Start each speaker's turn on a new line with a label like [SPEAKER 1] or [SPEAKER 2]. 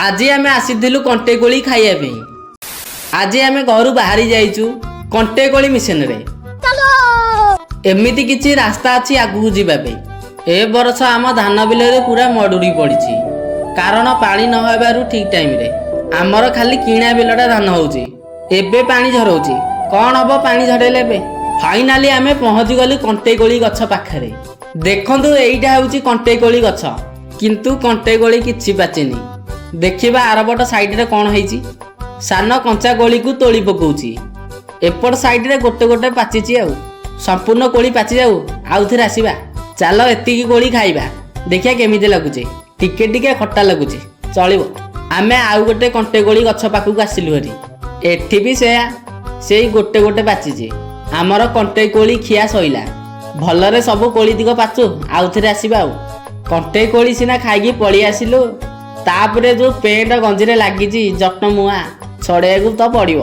[SPEAKER 1] ଆଜି ଆମେ ଆସିଥିଲୁ କଣ୍ଟେଇ କୋଳି ଖାଇବା ପାଇଁ। ଆଜି ଆମେ ଘରୁ ବାହାରି ଯାଇଛୁ କଣ୍ଟେଇ କୋଳି ମିଶନରେ। ଏମିତି କିଛି ରାସ୍ତା ଅଛି ଆଗକୁ ଯିବା ପାଇଁ। ଏ ବର୍ଷ ଆମ ଧାନ ବିଲରେ ପୁରା ମରୁଡ଼ି ପଡ଼ିଛି, କାରଣ ପାଣି ନ ହେବାରୁ ଠିକ୍ ଟାଇମରେ। ଆମର ଖାଲି କିଣା ବିଲଟା ଧାନ ହଉଛି। ଏବେ ପାଣି ଝରଉଛି, କ'ଣ ହବ ପାଣି ଝରେଇଲେ? ଏବେ ଫାଇନାଲି ଆମେ ପହଞ୍ଚିଗଲୁ କଣ୍ଟେଇ କୋଳି ଗଛ ପାଖରେ। ଦେଖନ୍ତୁ, ଏଇଟା ହେଉଛି କଣ୍ଟେଇ କୋଳି ଗଛ, କିନ୍ତୁ କଣ୍ଟେଇ କୋଳି କିଛି ପାଚିନି। ଦେଖିବା ଆରପଟ ସାଇଡରେ କ'ଣ ହେଇଛି। ସାନ କଞ୍ଚା କୋଳିକୁ ତୋଳି ପକଉଛି। ଏପଟ ସାଇଡରେ ଗୋଟେ ଗୋଟେ ପାଚିଛି। ଆଉ ସମ୍ପୂର୍ଣ୍ଣ କୋଳି ପାଚି ଯାଉ, ଆଉଥରେ ଆସିବା। ଚାଲ, ଏତିକି କୋଳି ଖାଇବା, ଦେଖିବା କେମିତି ଲାଗୁଛି। ଟିକେ ଟିକେ ଖଟା ଲାଗୁଛି, ଚଳିବ। ଆମେ ଆଉ ଗୋଟେ କଣ୍ଟେଇ କୋଳି ଗଛ ପାଖକୁ ଆସିଲୁ ଭାରି। ଏଠି ବି ସେୟା, ସେଇ ଗୋଟେ ଗୋଟେ ପାଚିଛି। ଆମର କଣ୍ଟେଇ କୋଳି ଖିଆ ସଇଲା। ଭଲରେ ସବୁ କୋଳି ଦିଗ ପାଚୁ, ଆଉଥରେ ଆସିବା। ଆଉ କଣ୍ଟେଇ କୋଳି ସିନା ଖାଇକି ପଳେଇ ଆସିଲୁ, ତାପରେ ଯୋଉ ପେଣ୍ଟ ଗଞ୍ଜିରେ ଲାଗିଛି ଜଟ ମୁଆଁ, ଛଡ଼େଇବାକୁ ତ ପଡ଼ିବ।